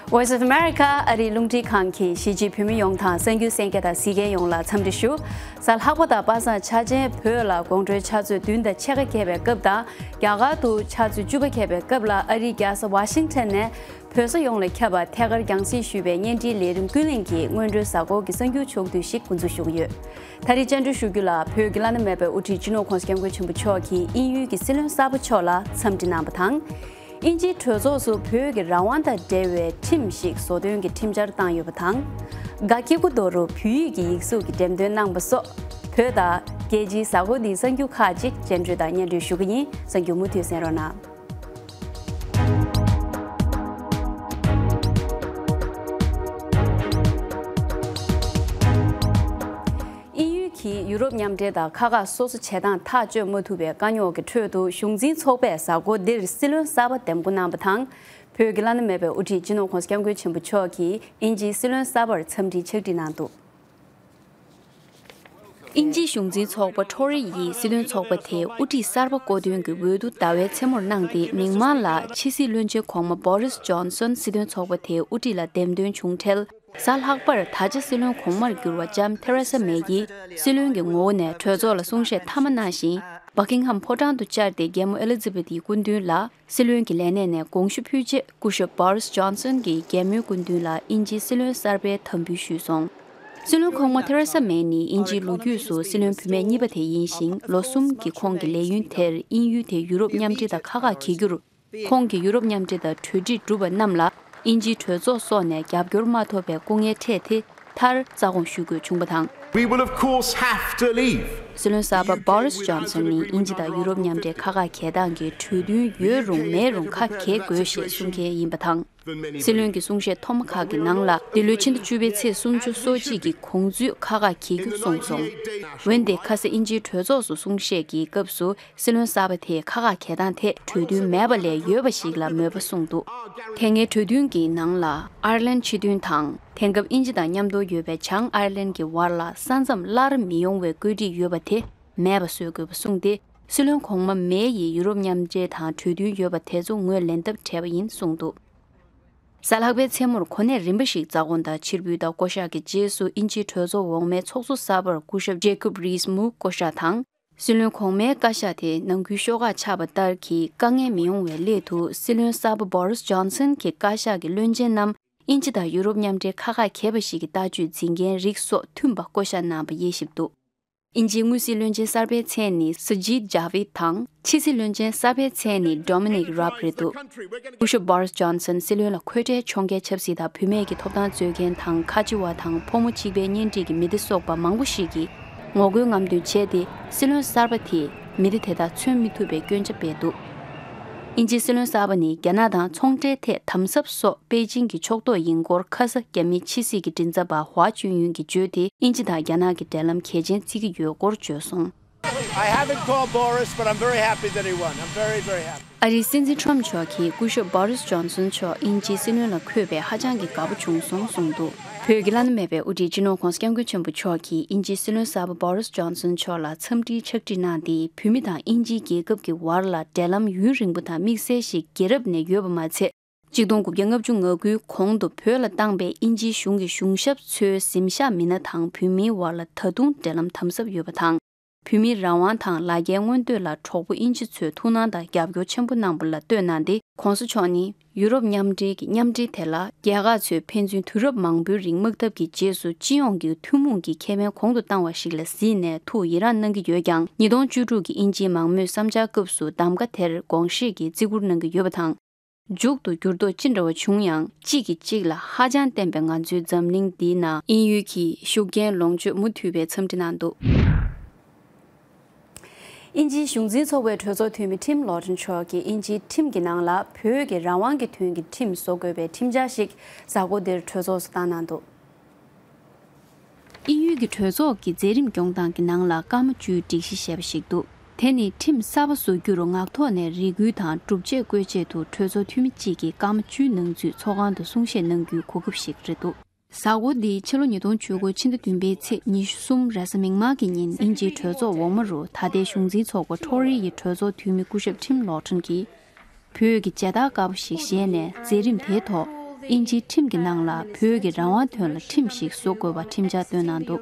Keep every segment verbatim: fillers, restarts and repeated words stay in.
Voice of America ཨ་རིའི་རླུང་འཕྲིན་ཁང་གིས་གཞིས་བྱེས་བོད་མི་ཡོངས་དང་གསར་འགྱུར་གསན་མཁན་དང་གཟིགས་མཁན་ཡོངས་ལ་འཚམས་འདྲི་ཞུ། གཟའ་ལྷག་པ་དང་པ་སངས་འཆར་ཅན་བོད་ལ་དགོང་དྲོའི་ཆུ་ཚོད་བདུན་དང་ཕྱེད་ཀ་འཁེལ་བའི་སྐབས་དང་། རྒྱ་གར་དུ་ཆུ་ཚོད་བཅུ་པ་འཁེལ་བའི་སྐབས་ལ་ཨ་རིའི་རྒྱལ་ས་ཝ་ཤིང་ཊོན་ནས་བོད་ས་ཡོངས་ལ་ཁྱབ་པ་ཐད་ཀར་རྒྱང་སྲིང་ཞུས་པའི་བརྙན་འཕྲིན་ལས་རིམ་ཀུན་གླེང་གི་སྔོན་འགྲོའི་གཟའ་འཁོར་གྱི་གསར་འགྱུར་ཕྱོགས་བསྡུས་ཤིག་འགོ་འཛུགས་ཞུ་གི་ཡོད། ད་རེས་བཅར་འདྲི་ཞུ་རྒྱུ་ལ་བོད་ཀྱི་བླ་ན་མེད་པའི་དབུ་ཁྲིད་སྤྱི་ནོར་༧གོང་ས་༧སྐྱབས་མགོན་ཆེན་པོ་མཆོག་གིས་དབྱིན་ཡུལ་གྱི་སྲིད་བློན་གསར་པ་མཆོག་ལ་འཚམས་འདྲི་གནང་བ་དང་། དབྱིན་ཇིའི་གྲོས་ཚོགས་སུ་བོད་ཀྱི་རང་དབང་དང་འབྲེལ་བའི་ཁྲིམས་ཤིག་བཟོ་འདོན་གྱི་ཁྲིམས་འཆར་བཏང་ཡོད་པ་དང་། ག་ཀི་ཀུ་དོ་རུ་བོད་ཡིག་གི་ཡིག་གཟུགས་ཀྱི་འགྲེམས་སྟོན་གནང་པ་སོགས། བོད་དང་རྒྱལ་སྤྱིའི་གཟའ་འཁོར་འདིའི་གསར་འགྱུར་ཁག་ཅིག་སྤྱན་འགྲོས་དང་སྙན་སྒྲོན་ཞུ་གི་ཡིན། གསར་འགྱུར་མུ་མཐུད་གསན་རོགས་གནང་། དབྱིན་ཡུལ་གྱིས་ཡུ་རོབ་མཉམ་འབྲེལ་དང་ཁག་ཁག་སོ་སོ་བྱེད་སྟངས་ཐག་གཅོད་མ་ཐུབ་པའི་དཀའ་རྙོག་གི་ཁྲོད་དུ་གཞུང་འཛིན་ཚོགས་པས་གཟའ་འཁོར་འདིར་སྲིད་བློན་གསར་པ་འདེམས་བསྐོ་གནང་བ་དང་། བོད་ཀྱི་བླ་ན་མེད་པའི་དབུ་ཁྲིད་སྤྱི་ནོར་༧གོང་ས་༧སྐྱབས་མགོན་ཆེན་པོ་མཆོག་གིས་དབྱིན་ཇིའི་སྲིད་བློན་གསར་པར་འཚམས་འདྲིའི་ཕྱག་བྲིས་གནང་འདུག་དབྱིན་ཇིའི་གཞུང་འཛིན་ཚོགས་པ་ཊོ་རི་ཡིས་སྲིད་བློན་ཚོགས་པ་དེའི་དབུ་ཁྲིད་གསར་པ་བསྐོ་འདོན་གྱི་འོས་བསྡུ་ཟླ་བའི་མཚན་མོར་གནང་སྟེ། མིག་དམར་ལ་ཕྱི་སྲིད་བློན་ཆེན་གོང་མ་བོ་རིས་ཇོན་སོན་སྲིད་དོན་ཚོགས་པ་དེའི་དབུ་ཁྲིད་ལ་འདེམས་ཐོན་བྱུང་འཕྲལ། གཟའ་ལྷག་པར་ད་ཆ་སྲིད་བློན་གོང་མར་གྱུར་བ་ལྕམ་ཐེ་རེ་ས་མེ་ཡིས་སྲིད་བློན་གྱི་ངོ་བོ་ནས་གྲོས་ཚོགས་ལ་གསུང་བཤད་མཐའ་མ་གནང་ཞིང་། བྷ་ཀིང་ཧམ་ཕོ་བྲང་དུ་བཅར་ཏེ་རྒྱལ་མོ་ཨེ་ལི་ཛི་བེཐ་ཡི་སྐུ་མདུན་ལ་སྲིད་བློན་གྱི་ལས་གནས་ནས་དགོངས་ཞུ་ཕུལ་རྗེས། སྐུ་ཞབས་བོ་རིས་ཇོན་སོན་གྱིས་རྒྱལ་མོའི་སྐུ་མདུན་ལ་དབྱིན་ཇིའི་སྲིད་བློན་གསར་པའི་དམ་འབུལ་ཞུས་སོང་། སྲིད་བློན་གོང་མ་ཐེ་རེ་ས་མེ་ནི་དབྱིན་ཇིའི་ལོ་རྒྱུས་སུ་སྲིད་བློན་བུད་མེད་གཉིས་པ་དེ་ཡིན་ཞིང་། ལོ་གསུམ་གྱི་ཁོང་གི་ལས་ཡུན་དེར་དབྱིན་ཡུལ་དེ་ཡུ་རོབ་མཉམ་འབྲེལ་དང་ཁག་ཁག་འགེལ་རྒྱུར། ཁོང་གིས་ཡུ་རོབ་མཉམ་འབྲེལ་དང་གྲོས་འགྲིག་གྲུབ་པ་རྣམས་ལ་དབྱིན་ཇིའི་གྲོས་ཚོགས་སོགས་ནས་རྒྱབ་སྐྱོར་མ་ཐོབ་པའི་སྐུ་ངལ་འཕྲད་དེ། མཐར་རྩ་དགོངས་ཞུ་དགོས་བྱུང་བ་དང་། We will of course have to leave. སྲིད་བློན་གསར་པ་བོ་རིས་ཇོན་སོན་ནི་དབྱིན་ཇི་དང་ཡུ་རོབ་མཉམ་འབྲེལ་ཁག་ཁག་འགེལ་སྟངས་ཀྱི་གྲོས་མཐུན་ཡོད་རུང་མེད་རུང་ཁ་གྱེས་དགོས་ཞེས་གསུང་མཁན་ཡིན་པ་དང་། སྲིད་བློན་གྱི་གསུང་བཤད་ཐོག་མ་ཁག་གི་ནང་ལ། འདི་ལོའི་ཕྱི་ཟླ་བཅུ་པའི་ཚེས་སུམ་ཅུ་སོ་གཅིག་གི་གོང་ཚུད་ཁག་ཁག་གྱེས་རྒྱུ་གསུངས་སོང་། འོན་ཏེ་ཁ་སང་དབྱིན་ཇིའི་གྲོས་ཚོགས་སུ་གསུང་བཤད་ཀྱི་སྐབས་སུ། སྲིད་བློན་གསར་པ་དེས་ཁག་ཁག་འགེལ་སྟངས་ཐད་གྲོས་མཐུན་མེད་པ་ལས་ཡོད་པ་ཞིག་ལ་མོས་པ་གསུངས་འདུག་དེ་སྔའི་གྲོས་མཐུན་གྱི་ནང་ལ་ཨར་ལན་ཕྱི་འདོན་དང་། དེང་སྐབས་དབྱིན་ཇི་དང་མཉམ་དུ་ཡོད་པའི་བྱང་ཨར་ལན་གྱི་བར་ལ་ས་མཚམས་སླར་མི་ཡོང་བའི་བཀོད་སྒྲིག་ཡོད་པ་དེ་མེད་པ་བཟོ་དགོས་པ་གསུངས་ཏེ། སྲིད་བློན་གོང་མ་མེ་ཡིས་ཡུ་རོབ་མཉམ་འབྲེལ་དང་གྲོས་མཐུན་ཡོད་པ་དེ་ཚོ་ངོས་ལེན་ཐབས་བྲལ་བ་ཡིན་གསུངས་འདུག་གཟའ་ལྷག་པའི་མཚན་མོར་གོ་གནས་རིམ་པ་ཞིག་རྩ་དགོངས་དང་ཕྱིར་འབུལ་དང་བསྐོ་གཞག་གི་རྗེས་སུ། དབྱིན་ཇིའི་གྲོས་ཚོགས་འོག་མའི་ཚོགས་གཙོ་གསར་པར་སྐུ་ཞབས་ཇེ་ཀུབ་རིས་མུག་བསྐོ་གཞག་དང་། སྲིད་བློན་གོང་མའི་བཀའ་ཤག་དེ་ནང་ཁུལ་ཤོག་ཁག་ཆགས་པ་ལྟར་གྱི་དཀའ་ངལ་མི་ཡོང་བའི་སླད་དུ། སྲིད་བློན་གསར་པ་བོ་རིས་ཇོན་སན་གྱི་བཀའ་ཤག་གི་བློན་ཆེན་རྣམས་དབྱིན་ཇི་དང་ཡུ་རོབ་མཉམ་འབྲེལ་ཁག་ཁག་གྱེས་པ་ཞིག་གི་ལྟ་སྤྱོད་འཛིན་མཁན་རིགས་སོགས་མཐུན་པ་བསྐོ་གཞག་གནང་པ་དབྱེ་ཞིབ་འདུག་དབྱིན་ཇིའི་དངུལ་སྲིད་བློན་ཆེན་གསར་པའི་མཚན་ནི་སི་ཇིད་ཇཱ་བིད་དང་། ཕྱི་སྲིད་བློན་ཆེན་གསར་པའི་མཚན་ནི་ཌོ་མི་ནིག་རཱབ་རེད་འདུག་སྐུ་ཞབས་བོ་རིས་ཇོན་སན་སྲིད་བློན་ལ་མཁོ་སྤྲད་ཆོག་མཁན་ཆབ་སྲིད་དང་བུད་མེད་ཀྱི་ཐོབ་ཐང་རྩོད་མཁན་དང་། ཁ་ཆེ་བ་དང་ཕོ་མོ་གཅིག་པའི་གཉེན་སྒྲིག་གི་མི་སྡེ་སོགས་པ་མང་པོ་ཞིག་གིས་ངོ་རྒོལ་རྔམ་སྟོན་བྱས་ཏེ། སྲིད་བློན་གསར་པ་དེས་མི་སྡེ་དེ་དག་མཚོན་མི་ཐུབ་པའི་སྐྱོན་ཆ་སྤེལ་འདུག་དབྱིན་ཇིའི་སྲིད་བློན་གསར་པ་ནི་རྒྱ་ནག་དང་ཚོང་འབྲེལ་ཐད་དམ་ཟབ་སོགས་པེ་ཅིང་གི་ཕྱོགས་གཏོགས་ཡིན་སྐོར་ཁ་ས་རྒྱ་མིའི་ཕྱི་སྲིད་ཀྱི་མགྲིན་ཚབ་པ་ཧྭ་ཅུན་ཡུན་གྱིས་བརྗོད་དེ། དབྱིན་ཇི་དང་རྒྱ་ནག་གི་འབྲེལ་ལམ་གལ་ཆེན་བརྩི་གི་ཡོད་སྐོར་བརྗོད་སོང་། I haven't called Boris, but I'm very happy that he won. I'm very, very happy. ཨ་རིའི་སྲིད་འཛིན་ཊམ་མཆོག་གིས་སྐུ་ཞབས་བྷོ་རིས་ཇོན་སོན་མཆོག་དབྱིན་ཇིའི་སྲིད་བློན་ལ་འཁོད་པས་ཧ་ཅང་གི་དགའ་པོ་བྱུང་སོང་གསུངས་འདུག་བོད་ཀྱི་བླ་ན་མེད་པའི་དབུ་ཁྲིད་སྤྱི་ནོར་༧གོང་ས་༧སྐྱབས་མགོན་ཆེན་པོ་མཆོག་གིས་དབྱིན་ཇིའི་སྲིད་བློན་གསར་པ་བྷོ་རིས་ཇོན་སོན་མཆོག་ལ་འཚམས་འདྲིའི་ཕྱག་བྲིས་གནང་སྟེ། བོད་མི་དང་དབྱིན་ཇིའི་རྒྱལ་ཁབ་ཀྱི་བར་ལ་འབྲེལ་ལམ་ཡུན་རིང་པོ་དང་དམིགས་བསལ་ཞིག་རྒྱལ་རབས་ནས་ཡོད་པ་མ་ཚད། གཅིག་སྟོང་དགུ་བརྒྱ་ལྔ་བཅུ་ང་དགུའི་གོང་དུ་བོད་ལ་བཏང་པའི་དབྱིན་ཇིའི་གཞུང་གི་གཞུང་ཞབས་ཚོའི་གཟིམ་ཤག་མི་སྣ་དང་བོད་མིའི་བར་ལ་ད་དུང་འབྲེལ་ལམ་དམ་ཟབ་ཡོད་པ་དང་། བོད་མིའི་རང་དབང་དང་ལ་རྒྱའི་མངོན་འདོད་ལ་གྲོགས་པོ་དབྱིན་ཇི་ཚོས་ཐུགས་སྣང་དང་རྒྱབ་སྐྱོར་ཆེན་པོ་གནང་པ་ལ་བསྟོད་གནང་སྟེ། ༸གོང་ས་མཆོག་ནི་ཡུ་རོབ་མཉམ་འབྲེལ་གྱི་མཉམ་འབྲེལ་དེ་ལ་རྒྱལ་ཁག་ཚོས་ཕན་ཚུན་དུས་རབས་མང་པོའི་རིང་དམག་འཐབ་ཀྱི་རྗེས་སུ་སྤྱི་ཡོངས་ཀྱི་ཐུན་མོང་གི་ཁེ་ཕན་གོང་དུ་བཏང་བ་ཞིག་ལ་གཟིགས་ནས་ཐུགས་ཡི་རངས་གནང་གི་ཡོད་ཀྱང་། ཉིས་སྟོང་བཅུ་དྲུག་གི་དབྱིན་ཇིའི་མང་མོས་བསམ་འཆར་སྐབས་སུ་གདམ་ག་དེར་དགོངས་བཞེས་ཀྱིས་བརྩི་བཀུར་གནང་གི་ཡོད་པ་དང་། མཇུག་ཏུ་འགྱུར་ལྡོག་ཅི་འདྲ་བ་བྱུང་ཡང་། གཅིག་གིས་གཅིག་ལ་ཧ་ཅང་བརྟེན་པའི་ང་ཚོའི་འཛམ་གླིང་འདིའི་ནང་དབྱིན་ཡུལ་གྱི་ཤུགས་རྐྱེན་ལོངས་སྤྱོད་མུ་མཐུད་པའི་འཚམས་འདྲི་གནང་འདུག་དབྱིན་ཇིའི་གཞུང་འཛིན་ཚོགས་པའི་གྲོས་ཚོགས་འཐུས་མི་ཊིམ་ལོ་ཊོན་མཆོག་གིས་དབྱིན་ཇིའི་ཁྲིམས་ཀྱི་ནང་ལ་བོད་ཀྱི་རང་དབང་གི་དོན་གྱི་ཁྲིམས་བཟོ་དགོས་པའི་ཁྲིམས་འཆར་ཞིག་གཟའ་འཁོར་འདིར་གྲོས་ཚོགས་སུ་བཏང་གནང་འདུག་དབྱིན་ཡུལ་གྱི་གྲོས་ཚོགས་ཀྱི་མཛད་རིམ་སྐྱོང་སྟངས་ཀྱི་ནང་ལ་སྐར་མ་བཅུའི་སྒྲིག་གཞི་ཞེས་པ་ཞིག་འདུག་དེ་ནི་ཁྲིམས་གསར་པ་བཟོ་རྒྱུར་ངག་ཐོག་ནས་རེ་སྐུལ་དང་སྒྲུབ་བྱེད་བཀོད་ཆེད་དུ་གྲོས་ཚོགས་འཐུས་མི་གཅིག་གིས་སྐར་མ་བཅུའི་ནང་ཚུད་ཚོགས་ཁང་དུ་གསུང་བཤད་གནང་རྒྱུའི་གོ་སྐབས་ཤིག་རེད་འདུག་གཟའ་འཁོར་འདི་ཕྱི་ལོ་ཉིས་སྟོང་བཅུ་དགུ་ཕྱི་ཟླ་བདུན་པའི་ཚེས་ཉི་ཤུ་གསུམ་རེས་གཟའ་མིག་དམར་གྱི་ཉིན་དབྱིན་ཇིའི་གྲོས་ཚོགས་འོག་མ་རུ་ད་ལྟའི་གཞུང་འཛིན་ཚོགས་པ་ཊོ་རི་ཡི་གྲོས་ཚོགས་འཐུས་མི་སྐུ་ཞབས་ཊིམ་ལོ་ཊོན་གྱིས་བོད་ཀྱི་མཇལ་དར་དཀར་པོ་ཞིག་བཞེས་ནས་མཛད་རིམ་དེའི་ཐོག་ དབྱིན་ཇིའི་ཁྲིམས་ཀྱི་ནང་ལ་བོད་ཀྱི་རང་དབང་དོན་ལ་ཁྲིམས་ཤིག་བཟོ་དགོས་པ་ཁྲིམས་འཆར་བཏོན་གནང་འདུག་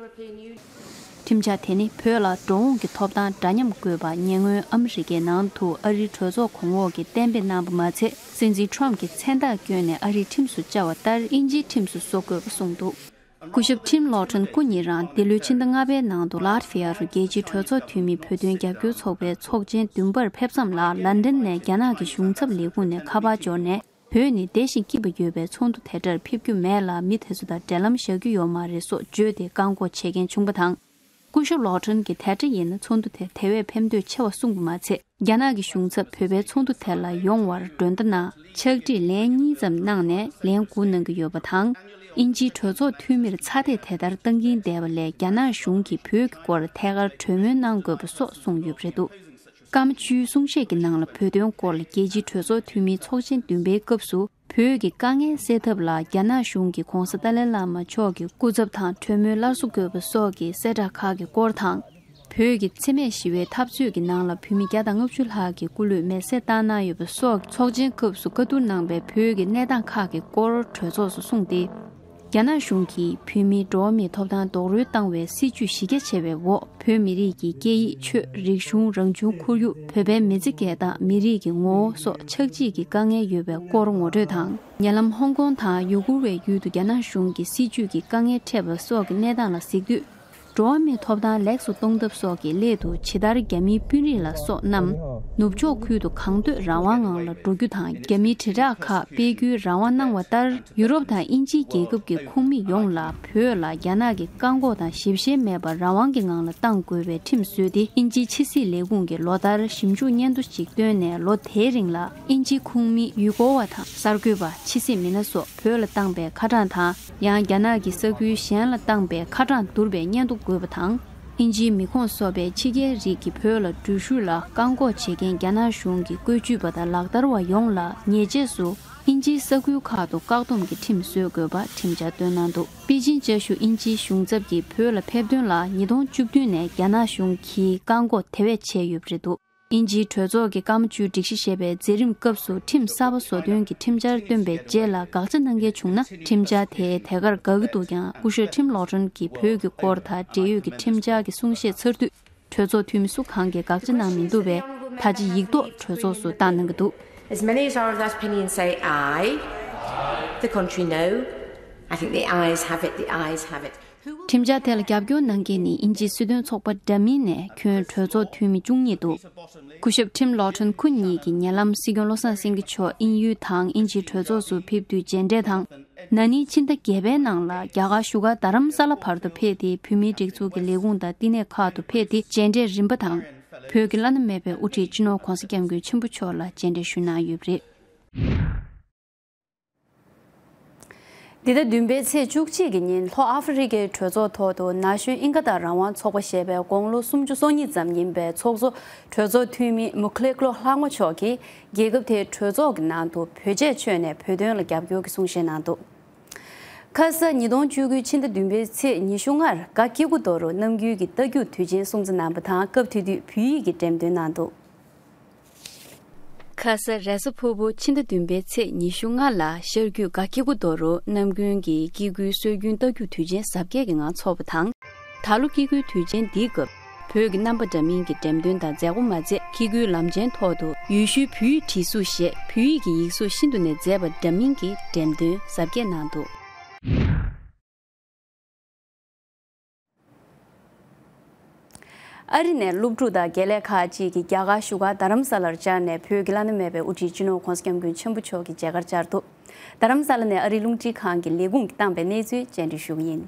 ཁྲིམས་འཆར་དེ་ནི་བོད་ལ་འགྲོ་འོང་གི་ཐོབ་ཐང་འདྲ་མཉམ་དགོས་པ་ཉེ་སྔོན་ཨ་མི་རི་ཀའི་ནང་དུ་ཨ་རིའི་གྲོས་ཚོགས་གོང་འོག་གིས་གཏན་འབེབས་གནང་པ་མ་ཚད། སྲིད་འཛིན་ཊམ་གྱིས་མཚན་རྟགས་བསྐྱོན་ནས་ཨ་རིའི་ཁྲིམས་སུ་བཅའ་བ་ལྟར་དབྱིན་ཇིའི་ཁྲིམས་སུ་བཟོ་དགོས་པ་གསུངས་འདུག་སྐུ་ཞབས་ཊིམ་ལོ་ཊོན་སྐུ་ཉིད་རང་འདི་ལོའི་ཕྱི་ཟླ་ལྔ་པའི་ནང་དུ་ལ་ཏི་ཝི་ཡ་རུ་རྒྱལ་སྤྱིའི་གྲོས་ཚོགས་འཐུས་མིའི་བོད་དོན་རྒྱབ་སྐྱོར་ཚོགས་པའི་ཚོགས་ཆེན་བདུན་པར་ཕེབས་མཚམས་ལ་ལན་ཌན་ནས་རྒྱ་ནག་གི་གཞུང་ཚབ་ལས་ཁུངས་ནས་ཁ་པར་འབྱོར་ནས། བོད་ནི་བདེ་ཞིང་སྐྱིད་པ་ཡོད་པའི་ཚོགས་འདུ་དེ་འདྲར་ཕེབས་རྒྱུ་མེད་ལ། མི་དེ་ཚོ་དང་འབྲེལ་ལམ་བཞག་རྒྱུ་ཡོད་མ་རེད་སོགས་བརྗོད་དེ་བཀག་འགོག་བྱེད་མཁན་བྱུང་པ་དང་། སྐུ་ཞབས་ལོ་ཊོན་གྱིས་དེ་འདྲ་ཡིན་ན་ཚོགས་འདུ་དེར་དེ་བས་ཕན་ཐོགས་ཆེ་བ་གསུངས་པ་མ་ཚད། རྒྱ་ནག་གི་གཞུང་ཚབ་བོད་པའི་ཚོགས་འདུ་དེ་ལ་ཡོང་བར་མགྲོན་བརྡ་གནང་། ཕྱག་བྲིས་ལན་གཉིས་ཙམ་གནང་ནས་ལན་དགུ་གནང་གི་ཡོད་པ་དང་། དབྱིན་ཇིའི་གྲོས་ཚོགས་འཐུས་མིར་ཚ་འདེད་དེ་ལྟར་བཏང་གིན་བསྡད་པ་ལས། རྒྱ་ནག་གཞུང་གིས་བོད་ཀྱི་སྐོར་ཐད་ཀར་གྲོས་མོལ་གནང་དགོས་པ་སོགས་གསུངས་ཡོད་པ་རེད་འདུག་སྐར་མ་བཅུའི་གསུང་བཤད་ཀྱི་ནང་ལ་བོད་དོན་སྐོར་ལ་རྒྱལ་སྤྱིའི་གྲོས་ཚོགས་འཐུས་མིའི་ཚོགས་ཆེན་བདུན་པའི་སྐབས་སུ། བོད་ཀྱི་དཀའ་ངལ་སེལ་ཐབས་ལ་རྒྱ་ནག་གཞུང་གིས་༧གོང་ས་ཏཱ་ལའི་བླ་མ་མཆོག་གི་སྐུ་ཚབ་དང་གྲོས་མོལ་སླར་གསོ་དགོས་པ་སོགས་ཀྱི་གསལ་བསྒྲགས་ཁག་གི་སྐོར་དང་། བོད་ཀྱི་འཚེ་མེད་ཞི་བའི་འཐབ་རྩོད་ཀྱི་ནང་ལ་བོད་མི་བརྒྱ་དང་ལྔ་བཅུ་ལྷག་གི་སྐུ་ལུས་མེ་སྲེག་བཏང་གནང་ཡོད་པ་སོགས་ཚོགས་ཆེན་སྐབས་སུ་བཀའ་བསྡུར་གནང་པའི་བོད་ཀྱི་གནས་སྟངས་ཁག་གི་སྐོར་གྲོས་ཚོགས་སུ་གསུངས་ཏེ། རྒྱ་ནག་གཞུང་གིས་བོད་མིའི་འགྲོ་བ་མིའི་ཐོབ་ཐང་རྡོག་རོལ་བཏང་བའི་སྲིད་བྱུས་གཞི་རྒྱ་ཆེ་བའི་འོག་བོད་མི་རིགས་ཀྱི་སྐད་ཡིག་ཆོས་རིག་གཞུང་རང་བྱུང་ཁོར་ཡུག་བོད་པའི་མི་ཚེ་བརྒལ་སྟངས་མི་རིགས་ཀྱི་ངོ་བོ་སོགས་ཆགས་འཇིག་གི་དཀའ་ངལ་ཡོད་པའི་སྐོར་ངོ་སྤྲོད་དང་། ཉེ་ལམ་ཧོང་ཀོང་དང་ཡུ་གུར་བའི་ཡུལ་དུ་རྒྱ་ནག་གཞུང་གིས་སྲིད་བྱུས་ཀྱི་དཀའ་ངལ་འཕྲད་པ་སོགས་ཀྱི་གནས་སྟངས་ལ་གཟིགས་དུས། འགྲོ་བ་མིའི་ཐོབ་ཐང་ལེགས་སུ་གཏོང་ཐབས་སོགས་ཀྱི་སླད་དུ་ཇི་ལྟར་རྒྱ་མིའི་དཔོན་རིགས་ལ་སོགས་རྣམས་ནུབ་ཕྱོགས་ཁུལ་དུ་གང་འདོད་རང་དབང་ངང་ལ་འགྲོ་རྒྱུ་དང་། རྒྱ་མིའི་དྲིལ་བསྒྲགས་ཁག་སྤེལ་རྒྱུའི་རང་དབང་གནང་བ་ལྟར། ཡུ་རོབ་དང་དབྱིན་ཇིའི་རྒྱལ་ཁབ་ཀྱི་ཁོངས་མི་ཡོངས་ལ་བོད་ལ་རྒྱ་ནག་གི་བཀག་འགོག་དང་ཞིབ་བཤེར་མེད་པར་རང་དབང་གི་ངང་ལ་གཏང་དགོས་པའི་ཁྲིམས་བཟོས་ཏེ། དབྱིན་ཇིའི་ཕྱི་སྲིད་ལས་ཁུངས་ཀྱིས་ལོ་ལྟར་ཞིབ་འཇུག་སྙན་ཐོ་ཞིག་བཏོན་ནས། ལོ་དེའི་རིང་ལ་དབྱིན་ཇིའི་ཁོངས་མི། ཡུལ་སྐོར་བ་དང་གསར་འགོད་པ། ཕྱི་སྲིད་མི་སྣ་སོགས་བོད་ལ་བཏང་པའི་ཁ་གྲངས་དང་། ཡང་རྒྱ་ནག་གི་ས་ཁུལ་གཞན་ལ་བཏང་པའི་ཁ་གྲངས་བསྡུར་བའི་སྙན་ཐོ་དགོས་པ་དང་། དབྱིན་ཇིའི་མི་ཁོངས་སོགས་པའི་ཕྱི་རྒྱལ་རིགས་ཀྱིས་བོད་ལ་འགྲུལ་བཞུད་ལ་བཀག་འགོག་བྱེད་མཁན་རྒྱ་ནག་གཞུང་གི་བཀོད་ཇུས་པ་དང་ལག་བསྟར་བ་ཡོངས་ལ་ཉེས་ཆད་སུ། དབྱིན་ཇིའི་ས་ཁུལ་ཁག་ཏུ་བཀག་སྡོམ་གྱི་ཁྲིམས་བཟོ་དགོས་པ་ཁྲིམས་འཆར་བཏོན་གནང་འདུག་པེ་ཅིན་བཅའ་བཞུགས་དབྱིན་ཇིའི་གཞུང་ཚབ་ཀྱིས་བོད་ལ་ཕེབས་དོན་ལ་ཉིས་སྟོང་བཅུ་བདུན་ནས་རྒྱ་ནག་གཞུང་གིས་བཀག་འགོག་དེ་བས་བྱས་ཡོད་པ་རེད་འདུག་དབྱིན་ཇིའི་གྲོས་ཚོགས་ཀྱི་སྐར་མ་བཅུའི་སྒྲིག་གཞི་ཞེས་པའི་མཛད་རིམ་སྐབས་སུ་ཁྲིམས་གསར་པ་བཟོ་དོན་གྱི་ཁྲིམས་འཆར་བཏོན་པའི་རྗེས་ལ་དགག་བྱ་གནང་མཁན་བྱུང་ན། ཁྲིམས་འཆར་དེ་ཐད་ཀར་འགག་གི་འདུག་ཀྱང་། སྐུ་ཞབས་ཊིམ་ལོ་ཊོན་གྱིས་བོད་ཀྱི་སྐོར་དང་འབྲེལ་ཡོད་ཀྱི་ཁྲིམས་འཆར་གྱི་གསུང་བཤད་ཚར་དུས། གྲོས་ཚོགས་འཐུས་མི་སུ་གང་གིས་དགག་བྱ་གནང་མི་འདུག་པས། ད་ཆ་ཡིག་ཐོག་གྲོས་ཚོགས་སུ་བཏང་གནང་གི་འདུག As many as are of that opinion say aye. The contrary, no. I think the ayes have it, the ayes have it. Who will ཁྲིམས་འཆར་དེ་ལ་རྒྱབ་སྐྱོར་གནང་མཁན་ནི་དབྱིན་ཇིའི་སྲིད་དོན་ཚོགས་པ་འདྲ་མིན་ནས་ཁྱོན་གྲོས་ཚོགས་འཐུས་མི་བཅུ་གཉིས་འདུག་སྐུ་ཞབས་ཊིམ་ལོ་ཊོན་ཁོ་གཉིས་ཀྱིས་ཉེ་ལམ་སྲིད་སྐྱོང་བློ་བཟང་སེང་གེ་མཆོག་དབྱིན་ཡུལ་དང་དབྱིན་ཇིའི་གྲོས་ཚོགས་སུ་ཕེབས་དུས་མཇལ་འཕྲད་དང་། ན་ནིང་ཕྱི་ཟླ་བརྒྱད་པའི་ནང་ལ་རྒྱ་གར་བཞུགས་སྒར་རྡ་རམ་ས་ལ་བར་དུ་ཕེབས་ཏེ། བོད་མིའི་སྒྲིག་འཛུགས་ཀྱི་ལས་ཁུངས་དང་བསྟི་གནས་ཁག་ཏུ་ཕེབས་ཏེ་མཇལ་འཕྲད་རིམ་པ་དང་། བོད་ཀྱི་བླ་ན་མེད་པའི་དབུ་ཁྲིད་སྤྱི་ནོར་༧གོང་ས་༧སྐྱབས་མགོན་ཆེན་པོ་མཆོག་ལ་མཇལ་འཕྲད་ཞུས་གནང་ཡོད་པ་རེད། འདི་ཟླ་བདུན་པའི་ཚེས་བཅུ་གཅིག་གི་ཉིན་ལྷོ་ཨ་ཧྥེ་རི་ཁའི་གྲོས་ཚོགས་ཐོག་ཏུ་ན་གཞོན་དབྱིན་སྐད་དང་རང་དབང་ཚོགས་པ་ཞེས་པའི་དགུང་ལོ་སུམ་ཅུ་སོ་གཉིས་ཙམ་ཡིན་པའི་ཚོགས་གཙོ་གྲོས་ཚོགས་འཐུས་མི་མུ་ཁ་ལེ་ཀློ་ལྷག་མ་མཆོག་གིས། རྒྱལ་ཁབ་དེའི་གྲོས་ཚོགས་ཀྱི་ནང་དུ་བོད་ཆས་མཆོད་ནས་བོད་དོན་ལ་རྒྱབ་སྐྱོར་གྱི་གསུང་བཤད་གནང་འདུག་ཁ་ས་ཉིས་སྟོང་བཅུ་དགུ་ཕྱི་ཟླ་བདུན་པའི་ཚེས་ཉི་ཤུ་ལྔར་ག་ཀི་ཀུ་རྡོ་རུ་ནམ་རྒྱུན་གྱི་རྟ་རྒྱུག་དུས་ཆེན་སྲུང་བརྩི་གནང་པ་དང་། སྐབས་དེ་དུས་བོད་ཡིག་གི་འགྲེམས་སྟོན་གནང་འདུག་ཁ་ས་རེས་གཟའ་ཕུར་བུ་ཕྱི་ཟླ་བདུན་པའི་ཚེས་ཉི་ཤུ་ལྔ་ལ་ཤར་རྒྱུད་ག་ཀི་ཀུ་རྡོ་རུ་ནམ་རྒྱུན་གྱི་ཀི་ཀུའི་སྲོལ་རྒྱུན་རྟ་རྒྱུག་དུས་ཆེན་གཟབ་རྒྱས་ཀྱི་ངང་འཚོགས་པ་དང་། ད་ལོ་ཀི་ཀུའི་དུས་ཆེན་འདིའི་སྐབས་བོད་ཀྱི་རྣམ་པ་འདྲ་མིན་གྱི་འགྲེམས་སྟོན་དང་མཛད་སྒོ་མ་ཚད། ཀི་ཀུའི་ལམ་ཆེན་ཐོག་ཏུ་ཡུལ་ཤུལ་བོད་ཡིག་བྲིས་གཟུགས་ཞེས་བོད་ཡིག་གི་ཡིག་གཟུགས་ཤིན་ཏུ་ནས་མཛེས་པ་འདྲ་མིན་གྱི་འགྲེམས་སྟོན་གཟབ་རྒྱས་གནང་འདུག་ཨ་རི་ནས་སློབ་ཕྲུག་དང་དགེ་ལས་ཁག་ཅིག་གིས་རྒྱ་གར་བཞུགས་སྒར་རྡ་རམ་ས་ལར་བཅར་ནས་བོད་ཀྱི་བླ་ན་མེད་པའི་དབུ་ཁྲིད་སྤྱི་ནོར་༧གོང་ས་༧སྐྱབས་མགོན་ཆེན་པོ་མཆོག་གི་མཇལ་ཁར་བཅར་འདུག་རྡ་རམ་ས་ལ་ནས་ཨ་རིའི་རླུང་འཕྲིན་ཁང་གི་ལས་ཁུངས་ཀྱིས་བཏང་པའི་གནས་ཚུལ་སྤྱན་འདྲེན་ཞུ་གི་ཡིན།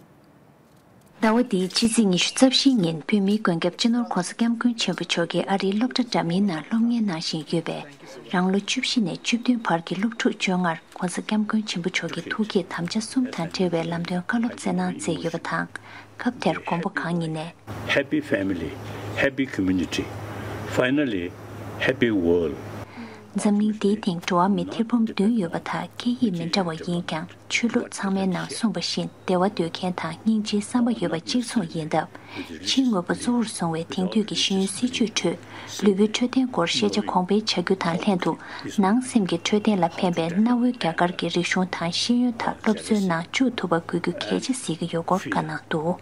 ཟླ་བ་འདིའི་ཕྱི་ཚེས་ཉི་ཤུ་རྩ་བཞིའི་ཉིན་བོད་མིའི་མགོན་སྐྱབས་སྤྱི་ནོར་༧གོང་ས་༧སྐྱབས་མགོན་ཆེན་པོ་མཆོག་གིས་ཨ་རིའི་སློབ་གྲྭ་འདྲ་མིན་ནང་སློབ་གཉེར་གནང་བཞིན་ཡོད་པའི་རང་ལོ་བཅུ་བཞི་ནས་བཅུ་བདུན་བར་གྱི་སློབ་ཕྲུག་བཅོ་ལྔར་༧གོང་ས་༧སྐྱབས་མགོན་ཆེན་པོ་མཆོག་གི་ཐུགས་བསྐྱེད་དམ་བཅའ་གསུམ་དང་འབྲེལ་བའི་ལམ་སྟོན་བཀའ་སློབ་སྩལ་གནང་མཛད་ཡོད་པ་དང་། སྐབས་དེར་མགོན་པོ་གང་ཉིད་ནས། Happy family, happy community, finally happy world. འཛམ་གླིང་འདིའི་སྟེང་འགྲོ་བ་མི་ཐེར་འབུམ་བདུན་ཡོད་པ་དང་། སྐད་ཡིག་མི་འདྲ་བ་ཡིན་ཀྱང་། ཆོས་ལུགས་ཚང་མའི་ནང་གསུངས་པ་བཞིན། བདེ་བ་འདོད་མཁན་དང་སྙིང་རྗེའི་བསམ་པ་ཡོད་པ་གཅིག་མཚུངས་ཡིན་སྟབས། ཕྱིའི་དངོས་པོ་གཙོ་བོར་བཟུང་བའི་དེང་དུས་ཀྱི་ཤེས་ཡོན་སྲིད་བྱུས་ཁྲོད། ལུས་པོའི་འཕྲོད་བསྟེན་སྐོར་ཤེས་བྱ་གོང་འཕེལ་བྱ་རྒྱུ་དང་ལྷན་དུ། ནང་སེམས་ཀྱི་འཕྲོད་བསྟེན་ལ་ཕན་པའི་གནའ་བོའི་རྒྱ་གར་གྱི་རིག་གཞུང་དང་ཤེས་ཡོན་དག་སློབ་གསོའི་ནང་འཇུག་ཐུབ་པ་དགོས་རྒྱུ་གལ་ཆེ་གཟིགས་ཀྱི་ཡོད་སྐོར་བཀའ་གནང་འདུག་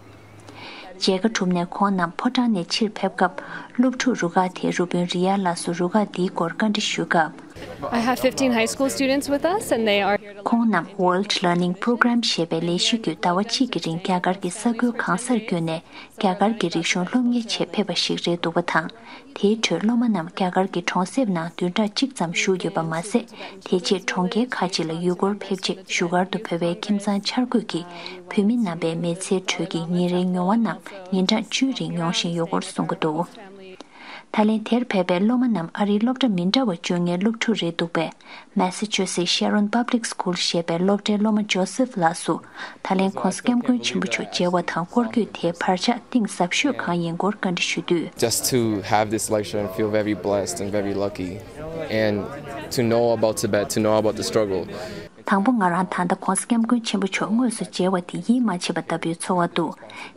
མཇལ་ཁ་གྲུབ་ནས་ཁོང་རྣམས་ཕོ་བྲང་ནས་ཕྱིར་ཕེབས་སྐབས། སློབ་ཕྲུག་རུ་ཁག་དེས་རུ་དཔོན་རི་ཡ་ལགས་སུ་རུ་ཁག་འདིའི་སྐོར་བཀའ་འདྲི་ཞུས་སྐབས། I have fifteen high school students with us, and they are here to learn. ཁོང་རྣམས་World Learning Program ཞེས་པའི་ལས་གཞི་བརྒྱུད་ཟླ་བ་གཅིག་གི་རིང་རྒྱ་གར་གྱི་ས་ཁུལ་གང་སར་བསྐྱོད་ནས། རྒྱ་གར་གྱི་རིག་གཞུང་སློབ་གཉེར་ཆེད་ཕེབས་པ་ཞིག་རེད་འདུག་པ་དང་། དེའི་ཁྲོད་སློབ་མ་རྣམས་རྒྱ་གར་གྱི་གྲོང་གསེབ་ནང་བདུན་ཕྲག་གཅིག་ཙམ་བཞུགས་ཡོད་པ་མ་ཟད། དེ་རྗེས་གྲོང་ཁྱེར་ཁག་ཅིག་ལ་ཡུལ་སྐོར་ཕེབས་རྗེས། བཞུགས་སྒར་དུ་བོད་པའི་ཁྱིམ་ཚང་འཆར་འགོད་ཀྱིས་བོད་མི་རྣམ་པའི་མི་ཚེའི་ཁྲོད་ཀྱི་ཉིན་རེའི་མྱོང་བ་རྣམས་ཉིན་གྲངས་བཅུའི་རིང་མྱོང་བཞིན་ཡོད་སྐོར་གསུང་གི་འདུག་ད་ལན་དེར་ཕེབས་པའི་སློབ་མ་རྣམས་ཨ་རིའི་སློབ་གྲྭ་མི་འདྲ་བ་བཅུ་ལྔའི་སློབ་ཕྲུག་རེད་འདུག་པས། Massachusetts Sharon Public School ཞེས་པའི་སློབ་གྲྭའི་སློབ་མ་ཇོ་སེབ་ལགས་སུ། ད་ལན་གོང་ས་སྐྱབས་མགོན་ཆེན་པོ་མཆོག་མཇལ་བ་དང་སྐོར་སྐྱོད་དེའི་བར་ཆད་གཏིང་ཟབ་ཤོས་གང་ཡིན་སྐོར་བཀའ་འདྲི་ཞུ་དུས། Just to have this lecture and feel very blessed and very lucky, and to know about Tibet, to know about the struggle. དང་པོ་ང་རང་ད་ལྟ་གོང་ས་སྐྱབས་མགོན་ཆེན་པོ་མཆོག་དངོས་སུ་མཇལ་བ་དེ་ཡིད་མ་ཆེས་པ་ལྟ་བུའི་ཚོར་བ་འདུག་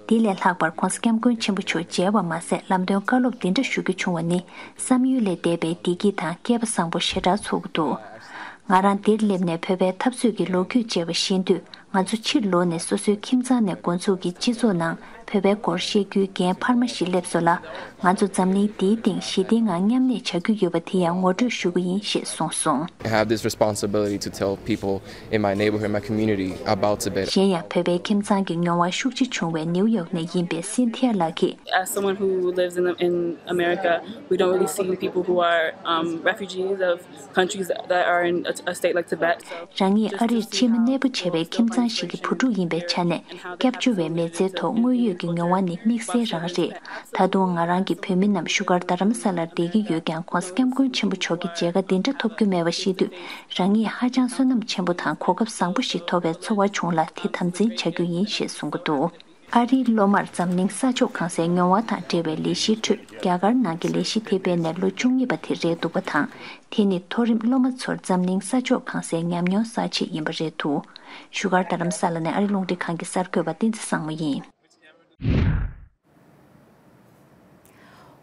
འདི་ལས་ལྷག་པར་གོང་ས་སྐྱབས་མགོན་ཆེན་པོ་མཆོག་མཇལ་བ་མ་ཟད། ལམ་སྟོན་བཀའ་སློབ་འདི་འདྲ་ཞུ་རྒྱུ་བྱུང་བ་ནི། བསམ་ཡུལ་ལས་འདས་པའི་བདེ་སྐྱིད་དང་སྐལ་པ་བཟང་པོ་ཞེ་དྲག་ཚོར་གྱི་འདུག་ང་རང་འདིར་སླེབས་ནས་བོད་པའི་འཐབ་རྩོད་ཀྱི་ལོ་རྒྱུས་བཅས་པ་ཤེས་དུས། ང་ཚོ་ཕྱིར་ལོག་ནས་སོ་སོའི་ཁྱིམ་ཚང་ནས་འགོ་འཛུགས་ཀྱིས་སྤྱི་ཚོགས་ནང་བོད་པའི་སྐོར་བཤད་རྒྱུའི་འགན་འཕར་མ་ཞིག་སླེབས་སོང་ལ། ང་ཚོ་འཛམ་གླིང་འདིའི་སྟེང་ཞི་བདེའི་ངང་མཉམ་གནས་བྱ་རྒྱུ་ཡོད་པ་དེ་ཡང་ངོ་སྤྲོད་ཞུ་གི་ཡིན་ཞེས་གསུངས་སོང་། I have this responsibility to tell people in my neighborhood, my community about Tibet. གཞན་ཡང་བོད་པའི་ཁྱིམ་ཚང་གི་མྱོང་བ་ཤུགས་ཆེ་བྱུང་བའི་ནིའུ་ཡོག་ནས་ཡིན་པའི་སིན་ཐི་ཡ་ལགས་ཀྱིས། As someone who lives in, in America, we don't really see people who are, um, refugees of countries that are in a, a state like Tibet. So རང་ཉིད་ཨ་རིར་ཕྱི་མི་གནས་སྤོ་བྱས་པའི་ཁྱིམ་ཚང་ཞིག་གི་བུ་ཕྲུག་ཡིན་པའི་ཆ་ནས། སྐྱབས་བཅོལ་བའི་མི་ཚེའི་ཐོག་དངོས་ཡོད་ཀྱི་མྱོང་བ་ནི་དམིགས་བསལ་རང་རེད། ད་དུང་ང་རང་གིས་བོད་མི་རྣམས་བཞུགས་སྒར་རྡ་རམ་ས་ལར་བསྡད་ཀྱི་ཡོད་ཀྱང་། གོང་ས་སྐྱབས་མགོན་ཆེན་པོ་མཆོག་གི་མཇལ་ཁ་འདི་འདྲ་ཐོབ་རྒྱུ་མེད་པ་ཤེས་དུས། རང་ཉིད་ཧ་ཅང་བསོད་ནམས་ཆེན་པོ་དང་གོ་སྐབས་བཟང་པོ་ཞིག་ཐོབ་པའི་ཚོར་བ་བྱུང་ལ། དེ་དམ་འཛིན་བྱ་རྒྱུ་ཡིན་ཞེས་གསུང་གི་འདུག་ཨ་རིའི་སློབ་མར་འཛམ་གླིང་ས་ཕྱོགས་གང་སའི་མྱོང་བ་དང་འབྲེལ་བའི་ལས་གཞིའི་ཁྲོད། རྒྱ་གར་ནང་གི་ལས་གཞི་དེ་སྤེལ་ནས་ལོ་བཅུ་གཉིས་པ་དེ་རེད་འདུག་པ་དང་། དེ་ནི་མཐོ་རིམ་སློབ་མ་ཚོར་འཛམ་གླིང་ས་ཕྱོགས་གང་སའི་ཉམས་མྱོང་བསགས་ཆེད་ཡིན་པ་རེད་འདུག་བཞུགས་སྒར་རྡ་རམ་ས་ལ་ནས་ཨ་རི་རླུང་འཕྲིན་ཁང་གི་གསར་འགོད་པ་བསྟན་འཛིན་བཟང་མོ་ཡིན།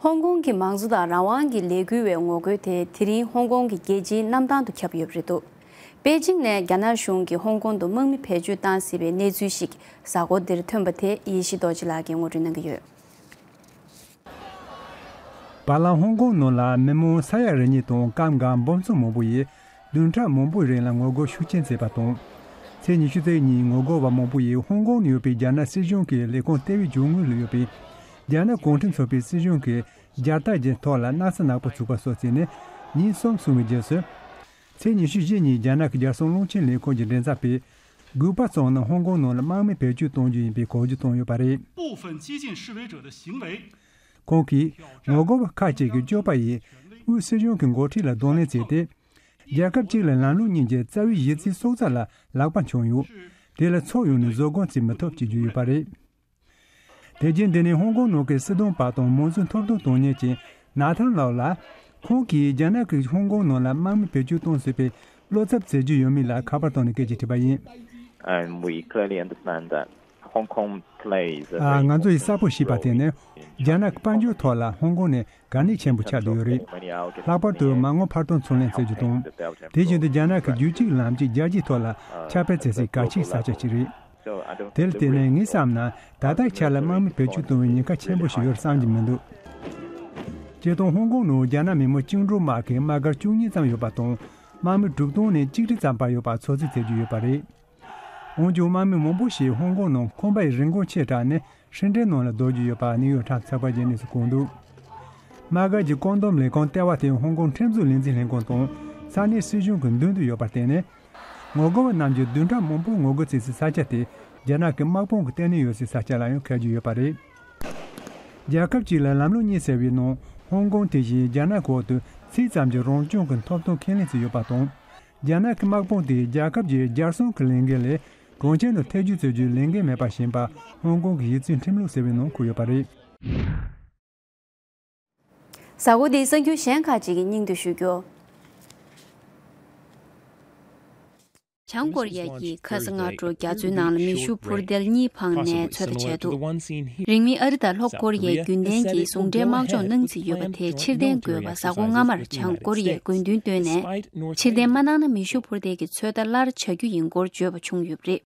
ཧོང་ཀོང་གི་མང་གཙོ་དང་རང་དབང་གི་ལས་འགུལ་བའི་ངོ་རྒོལ་དེ་དེ་རིང་ཧོང་ཀོང་གི་རྒྱལ་སྤྱིའི་གནམ་ཐང་དུ་ཁྱབ་ཡོད་པ་རེད་འདུག་པེ་ཅིང་ནས་རྒྱ་ནག་གཞུང་གིས་ཧོང་ཀོང་དུ་དམག་མི་བེད་སྤྱོད་བཏང་སྲིད་པའི་གནས་ཚུལ་ཞིག་གཟའ་འཁོར་འདིར་ཐོན་པ་དེ་ཡེ་ཤེས་རྡོ་རྗེ་ལགས་ཀྱིས་ངོ་སྤྲོད་གནང་གི་ཡོད། བར་ལམ་ཧོང་ཀོང་ནང་ལ་མི་མང་ས་ཡ་རེ་གཉིས་དང་སྐབས་འགའ་འབུམ་ཚོགས་མང་པོ་ཡིས་བདུན་ཕྲག་མང་པོའི་རིང་ལ་ངོ་རྒོལ་ཤུགས་ཆེན་བྱས་པ་དང་། ཚེས་ཉི་ཤུ་རྩ་གཉིས་ཉིན་ངོ་རྒོལ་བ་མང་པོ་ཡིས་ཧོང་ཀོང་ནང་ཡོད་པའི་རྒྱ་ནག་སྲིད་གཞུང་གི་ལས་ཁུངས་ལྟེ་བའི་རྒྱུ་དངོས་ལ་ཡོད་པའི་རྒྱ་ནག་གུང་ཁྲན་ཚོགས་པའི་སྲིད་གཞུང་གི་རྒྱལ་དར་གྱི་ཐོག་ལ་སྣག་ཚ་ནག་པོ་བཙུགས་པ་སོགས་བྱས་ནས་ཉིན་གསུམ་སོང་བའི་རྗེས་སུ། ཚེས་ཉི་ཤུ་རྩ་བཞི་ཉིན་རྒྱ་ནག་གི་རྒྱལ་སྲུང་རླུང་འཕྲིན་ལས་ཁུངས་ཀྱི་མགྲིན་ཚབ་པས་དགོས་པ་ཙམ་ན་ཧོང་ཀོང་ནང་ལ་དམག་མི་བེད་སྤྱོད་གཏོང་རྒྱུ་ཡིན་པའི་གོ་བརྗོད་བཏང་ཡོད་པ་རེད། 部分激进示威者的行为 ཁོང་གིས་ངོ་རྒོལ་བ་ཁག་ཅིག་གིས་སྐྱོབ་པ་ཡིས་དབུས་སྲིད་གཞུང་གི་འགོ་ཁྲིད་ལ་གདོང་ལེན་བྱས་ཏེ། རྒྱལ་ཁབ་གཅིག་ལ་ལམ་ལུགས་གཉིས་ཀྱི་རྩ་བའི་གཞི་རྩའི་སྲོག་རྩ་ལ་ལག་པ་འཆང་ཡོད། དེ་ལ་ཕྱོགས་ཡོངས་ནས་བཟོད་སྒོམ་བྱེད་མི་ཐུབ་ཅེས་བརྗོད་ཡོད་པ་རེད། དེ་རྗེས་འདི་ནས་ཧོང་ཀོང་ནང་གི་སྲིད་དོན་པ་དང་མང་གཙོའི་ཐོབ་ཐང་དོན་གཉེར་ཅན་ན་ཐན་ལགས་ལ། ཁོང་གིས་རྒྱ་ནག་གིས་ཧོང་ཀོང་ནང་ལ་དམག་མི་བེད་སྤྱོད་གཏོང་སྲིད་པའི་བློ་འཚབ་བྱེད་ཀྱི་ཡོད་མེད་ལ་ཁ་པར་བཏང་ནས་སྐད་ཆ་དྲིས་པ་ཡིན། And we clearly understand that Hong Kong plays a ཨ། very ང་ཚོ་ཡིས་གསལ་པོ་ཤེས་པ་དེ་ནི། རྒྱ་ནག་གི་དཔལ་འབྱོར་ཐོག་ལ་ཧོང་ཀོང་ནི་གལ་གནད་ཆེན་པོ་ཆགས་བསྡད་ཡོད་རེད། ལྷག་པར་དུ་མ་དངུལ་འཕར་གཏོང་ཚུར་ལེན་བྱེད་རྒྱུ་དང་། དེ་བཞིན་དུ་རྒྱ་ནག་གི་རྒྱུད་གཅིག་ལམ་གཅིག་རྒྱལ་སྤྱིའི་ཐོག་ལ་ཁྱབ་སྤེལ་བྱེད་སའི་གལ་ཆེའི་ས་ཆ་ཞིག་རེད། དེར་བརྟེན་ནས་ངས་བསམ་ན་ད་ལྟའི་ཆར་ལ་དམག་མི་བེད་སྤྱོད་གཏོང་བའི་ཉེན་ཁ་ཆེན་པོ་ཞིག་ཡོད་བསམ་གྱི་མི་འདུག་སྤྱིར་བཏང་ཧོང་ཀོང་ནང་རྒྱ་ནག་མི་དམངས་བཅིངས་འགྲོལ་དམག་གི་དམག་སྒར་བཅུ་གཉིས་ཙམ་ཡོད་པ་དང་། དམག་མི་དྲུག་སྟོང་ནས་གཅིག་ཁྲི་ཙམ་བར་ཡོད་པ་ཚོད་རྩིས་བྱེད་ཀྱི་ཡོད་པ་རེད། འོན་ཀྱང་དམག་མི་མང་པོ་ཞིག་ཧོང་ཀོང་ནང་ཁང་པའི་རིན་གོང་ཆེ་དྲགས་ནས་ཧྲིན་ཀྲེན་ནང་ལ་སྡོད་ཀྱི་ཡོད་པ་ནིའུ་ཡོག་ཊའིམ་ཚགས་པར་གྱིས་གནས་ཚུལ་བཀོད་འདུག་དམག་སྒར་གྱི་བཀོད་འདོམས་ལས་ཁང་ལྟེ་བ་དེ་ཧོང་ཀོང་ཁྲིམས་བཟོ་ལས་འཛིན་ལྷན་ཁང་དང་ས་གནས་སྲིད་གཞུང་གི་མདུན་དུ་ཡོད་པར་བརྟེན་ནས། ངོ་རྒོལ་བ་རྣམས་ཀྱིས་བདུན་ཕྲག་མང་པོར་ངོ་རྒོལ་བྱེད་སའི་ས་ཆ་དེ་རྒྱ་ནག་གི་དམག་དཔུང་གི་ལྟེ་གནས་ཡོད་སའི་ས་ཆ་ལ་ཡང་འཁེལ་རྒྱུ་ཡོད་པ་རེད། རྒྱལ་ཁབ་གཅིག་ལ་ལམ་ལུགས་གཉིས་ཟེར་བའི་ནང་ཧོང་ཀོང་དེ་བཞིན་རྒྱ་ནག་གི་འོག་ཏུ་ཚིག་ཙམ་གྱི་རང་སྐྱོང་གི་ཐོབ་ཐང་ཁས་ལེན་བྱས་ཡོད་པ་དང་། རྒྱ་ནག་གི་དམག་དཔུང་དེས་རྒྱལ་ཁབ་ཀྱི་རྒྱལ་སྲུང་གི་ལས་འགན་ལས་གྲོང་ཁྱེར་དུ་ཐེ་ཇུས་བྱེད་རྒྱུའི་ལས་འགན་མེད་པ་བཞིན་པ་ཧོང་ཀོང་གི་གཞི་རྩའི་ཁྲིམས་ལུགས་ཟེར་བའི་ནང་བཀོད་ཡོད་པ་རེད། གཟའ་འཁོར་འདིའི་གསར་འགྱུར་གཞན་ཁག་ཅིག་གི་སྙིང་བསྡུས་ཞུ་རྒྱུ། བྱང་ཀོ་རི་ཡ་གིས་ཁ་ས་སྔ་དྲོ་རྒྱ་མཚོའི་ནང་ལ་མེ་ཤུགས་འཕུར་མདེལ་གཉིས་འཕངས་ནས་ཚོད་ལྟ་བྱས་འདུག། རིང་མིན་ཨ་རི་དང་ལྷོ་ཀོ་རི་ཡའི་རྒྱུན་ལྡན་གྱི་ཟུང་འབྲེལ་དམག་སྦྱོང་གནང་རྩིས་ཡོད་པ་དེ་ཕྱིར་འཐེན་དགོས་པ་གཟའ་འཁོར་སྔ་མར་བྱང་ཀོ་རི་ཡས་དགོས་འདུན་བཏོན་ནས། ཕྱིར་འཐེན་མ་གནང་ན་མེ་ཤུགས་འཕུར་མདེལ་གྱི་ཚོད་ལྟ་སླར་བྱ་རྒྱུ་ཡིན་སྐོར་བརྗོད་པ་བྱུང་ཡོད་པ་རེད།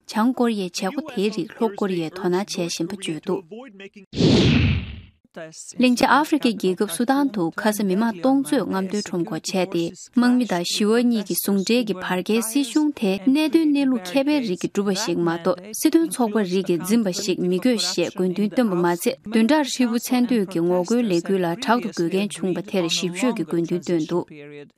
བྱང་ཀོ་རི་ཡའི་བྱེད་སྒོ་དེའི་རིགས་ལྷོ་ཀོ་རི་ཡས་དོ་སྣང་བྱེད་བཞིན་པ་བརྗོད་འདུག། གླིང་ཆེན་ཨ་ཧྥེ་རི་ཁའི་རྒྱལ་ཁབ་སུ་དཱན་དུ་ཁ་ས་མི་མང་སྟོང་ཚོས་རྔམ་སྟོན་ཁྲོམ་སྐོར་བྱས་ཏེ། དམག་མི་དང་ཞི་བ་གཉིས་ཀྱི་ཟུང་འབྲེལ་གྱི་བར་བརྒལ་སྲིད་གཞུང་དེ་གནད་དོན་གནས་ལུགས་ཁྱད་པར་རིགས་ཀྱིས་གྲུབ་པ་ཞིག་མ་གཏོགས། སྲིད་དོན་ཚོགས་པ་རིགས་ཀྱིས་འཛིན་པ་ཞིག་མི་དགོས་ཞེས་དགོས་འདུན་བཏོན་པ་མ་ཚད། བདུན་ཕྲག་ཧྲིལ་པོ་མཚན་སྡོད་ཀྱི་ངོ་རྒོལ་ལས་འགུལ་ལ་དྲག་ཏུ་དགོས་མཁན་བྱུང་བ་དེར་ཞིབ་དཔྱོད་ཀྱི་དགོས་འདུན་བཏོན་འདུག།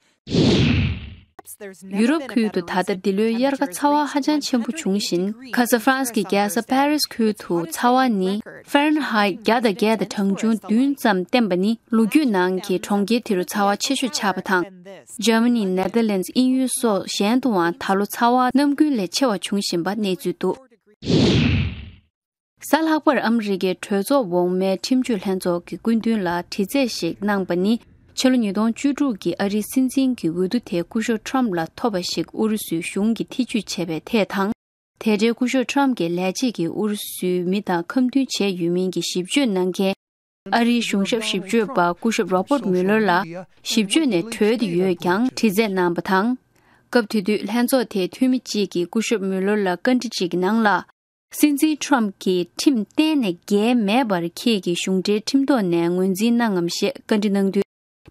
ཡུ་རོབ་ཁུལ་དུ་ད་ལྟ་འདི་ལོའི་དབྱར་ཁ་ཚ་བ་ཧ་ཅང་ཆེན་པོ་བྱུང་བཞིན། ཁ་ས་ཧྥ་རན་སི་གི་རྒྱལ་ས་པེ་རིས་ཁུལ་དུ་ཚ་བ་ནི་ཧྥ་རན་ཧའེ་བརྒྱ་དང་བརྒྱད་དང་གྲངས་ཆུང་བདུན་ཙམ་བསྟན་པ་ནི། ལོ་རྒྱུས་ནང་གི་གྲོང་ཁྱེར་དེ་རུ་ཚ་བ་ཆེ་ཤོས་ཆགས་པ་དང་། འཇར་མ་ནི། ནེ་དར་ལེན་ཛི། དབྱིན་ཡུལ་སོགས་གཞན་དུའང་ད་ལོ་ཚ་བ་ནམ་རྒྱུན་ལས་ཆེ་བ་བྱུང་བཞིན་པ་གནས་ཚུལ་འདུག། གཟའ་ལྷག་པར་ཨ་མི་རི་ཀའི་གྲོས་ཚོགས་འོག་མའི་ཁྲིམས་གཅོད་ལྷན་ཚོགས་ཀྱི་སྐུ་མདུན་ལ་དྲི་རྩད་ཞིག་གནང་པ་ནི། ཕྱི་ལོ་ཉིས་སྟོང་བཅུ་དྲུག་གི་ཨ་རིའི་སྲིད་འཛིན་གྱི་འོས་བསྡུ་དེ་སྐུ་ཞབས་ཁྲོམ་ལ་ཐོབ་པ་ཞིག་ཨུ་རུ་སུའི་གཞུང་གིས་ཐེ་ཇུས་བྱས་པའི་ཐད་དང་། དེ་འབྲེལ་སྐུ་ཞབས་ཁྲོམ་གྱི་ལས་བྱེད་ཀྱིས་ཨུ་རུ་སུའི་མི་དང་འཁྲབ་སྟོན་བྱས་ཡོད་མིན་གྱི་ཞིབ་དཔྱོད་གནང་མཁན། ཨ་རིའི་གཞུང་ཞབས་ཞིབ་དཔྱོད་པ་སྐུ་ཞབས་རོ་པར་མུ་ལར་ལ་ཞིབ་དཔྱོད་ནས་གྲོལ་ཏེ་ཡོད་ཀྱང་དྲི་རྩད་གནང་པ་དང་། སྐབས་དེ་དུས་ལྷན་ཚོགས་དེའི་འཐུས་མི་གཅིག་གིས་སྐུ་ཞབས་མུ་ལར་ལ་བཀའ་འདྲི་གཅིག་གི་ནང་ལ། སྲིད་འཛིན་ཁྲོམ་གྱིས་ཁྲིམས་གཏན་ནས་འགལ་མེད་པར་ཁྱེད་ཀྱི་གཞུང་འབྲེལ་ཁྲིམས་ཐོག་ནས་ངོས་འཛིན་གནང་ངམ་ཞེས་བཀའ་འདྲི་གནང་དུས།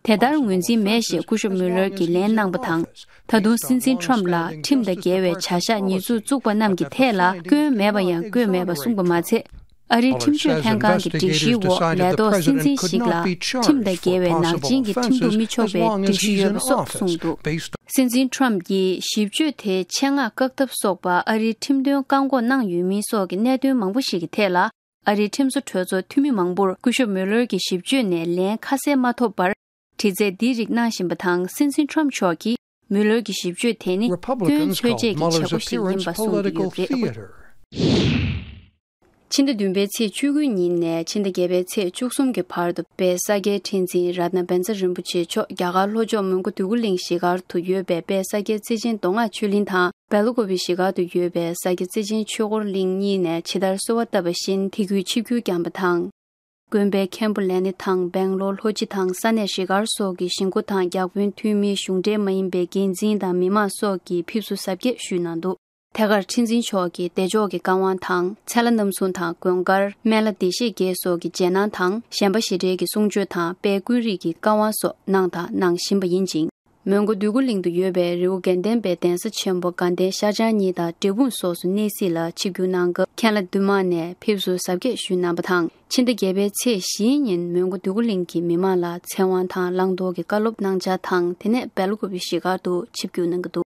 དེ་ལྟར་ངོས་འཛིན་མེད་ཞེས་སྐུ་ཞབས་མུ་ལར་གྱིས་ལན་གནང་པ་དང་། ད་དུང་སྲིད་འཛིན་ཁྲོམ་ལ་ཁྲིམས་དང་འགལ་བའི་བྱ་གཞག་ཉེས་འཛུགས་བཙུགས་པ་རྣམས་ཀྱི་ཐད་ལ་སྐྱོན་མེད་པ་ཡང་བཀོད་མེད་པ་གསུངས་པ་མ་ཚད། ཨ་རིའི་ཁྲིམས་གཅོད་ལྷན་ཁང་གི་སྒྲིག་གཞིའི་འོག་ལས་ཐོག་སྲིད་འཛིན་ཞིག་ལ་ཁྲིམས་དང་འགལ་བའི་ནག་ཅན་གྱི་ཁྲིམས་གཏུག་མི་ཆོག་པའི་སྒྲིག་གཞི་ཡོད་པ་སོགས་གསུངས་འདུག། སྲིད་འཛིན་ཁྲོམ་གྱིས་ཞིབ་དཔྱོད་དེའི་ཆེད་མངགས་བཀག་ཐབས་སོགས་པ་ཨ་རིའི་ཁྲིམས་དོན་བཀག་འགོག་གནང་ཡོད་མིན་སོགས་ཀྱི་གནད་དོན་མང་པོ་ཞིག་གི་ཐད་ལ། ཨ་རིའི་ཁྲིམས་བཟོ་གྲོས་ཚོགས་འཐུས་མི་མང་པོར་སྐུ་ཞབས་མུ་ལར་གྱི་ཞིབ་དཔྱོད་ནས་ལན་ཁ་གསལ་མ་ཐོབ་པར། དྲི་རྩད་འདིའི་རིགས་གནང་བཞིན་པ་དང་། སྲིད་འཛིན་ཁྲོམ་མཆོག་གིས་མུ་ལར་གྱི་ཞིབ་དཔྱོད་དེ་ནི་སྐྱོན་འཚོལ་ཆེད་ཀྱི་བྱེད་སྒོ་ཞིག་ཡིན་པ་གསུངས་ཀྱི་ཡོད་པ་རེད། ཕྱི་ཟླ་བདུན་པའི་ཚེས་བཅུ་དགུ་ཉིན་ནས་ཕྱི་ཟླ་བརྒྱད་པའི་ཚེས་བཅུ་གསུམ་གྱི་བར་དུ་དཔལ་ས་སྐྱའི་ཁྲི་འཛིན་རཏྣ་བཛྲ་རིན་པོ་ཆེ་མཆོག་རྒྱ་གར་ལྷོ་ཕྱོགས་མོན་གྷོ་འདོད་རྒུ་གླིང་གཞིས་སྒར་དུ་ཡོད་པའི་དཔལ་ས་སྐྱའི་རྩེ་ཆེན་མདོ་སྔགས་ཆོས་གླིང་དང་། སྦེལ་ཀོབ་གཞིས་སྒར་དུ་ཡོད་པའི་ས་སྐྱ་རྩེ་ཆེན་ཆོས་འཁོར་གླིང་གཉིས་ནས་ཇི་ལྟར་གསོལ་བ་བཏབ་པ་བཞིན་དེ་ཁུལ་ཆིབས་བསྒྱུར་བསྐྱངས་པ་དང་། དགོན་པའི་མཁན་པོ་ལས་སྣེ་དང་སྦེང་ལོར་ལྷོ་སྤྱི་དང་ས་གནས་གཞིས་སྒར་སོགས་ཀྱི་གཞིས་འགོ་དང་བརྒྱ་དཔོན་འཐུས་མི། གཞུང་འབྲེལ་མ་ཡིན་པའི་འགན་འཛིན་དང་མི་མང་སོགས་ཀྱིས་ཕེབས་བསུ་གཟབ་རྒྱས་ཞུས་གནང་འདུག། ཐད་ཀར་ཁྲི་འཛིན་མཆོག་གིས་བདེ་མཆོག་གི་བཀའ་དབང་དང་ཚལ་ལྷ་རྣམ་གསུམ་དང་དགོན་དཀར་སྨན་བླ་བདེ་གཤེགས་བརྒྱད་སོགས་ཀྱི་རྗེས་གནང་དང་། གཞན་པ་ཞི་བྲལ་གྱི་གསུང་ཆོས་དང་དཔལ་ཀུན་རིག་གི་བཀའ་དབང་སོགས་གནང་དང་གནང་བཞིན་པ་ཡིན་ཅིང་། མོན་གྷོ་འདོད་རྒུ་གླིང་དུ་ཡོད་པའི་རི་བོ་དགེ་ལྡན་པའི་གདན་ས་ཆེན་པོ་དགའ་ལྡན་ཤར་བྱང་གཉིས་དང་འབྲས་སྤུངས་སོགས་སུ་གནས་གཟིགས་ལ་ཆིབས་བསྒྱུར་གནང་སྐབས། མཁན་བླ་འདུས་མང་ནས་ཕེབས་བསུ་གཟབ་རྒྱས་ཞུས་གནང་བ་དང་། ཕྱི་ཟླ་བརྒྱད་པའི་ཚེས་བཞིའི་ཉིན་མོན་གྷོ་འདོད་རྒུ་གླིང་གི་མི་མང་ལ་ཚེ་དབང་དང་བླང་དོར་གྱི་བཀའ་སློབ་གནང་འཆར་དང་། དེ་ནས་སྦེལ་ཀོབ་གཞིས་སྒར་དུ་ཆིབས་བསྒྱུར་གནང་གི་འདུག།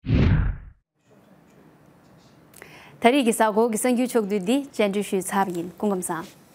ད་རེས་ཀྱི་གཟའ་འཁོར་གྱི་གསར་འགྱུར་ཕྱོགས་བསྡུས་འདི་བཅར་འདྲི་ཞུས་ཚར་བ་ཡིན། སྐུ་ཁམས་བཟང་།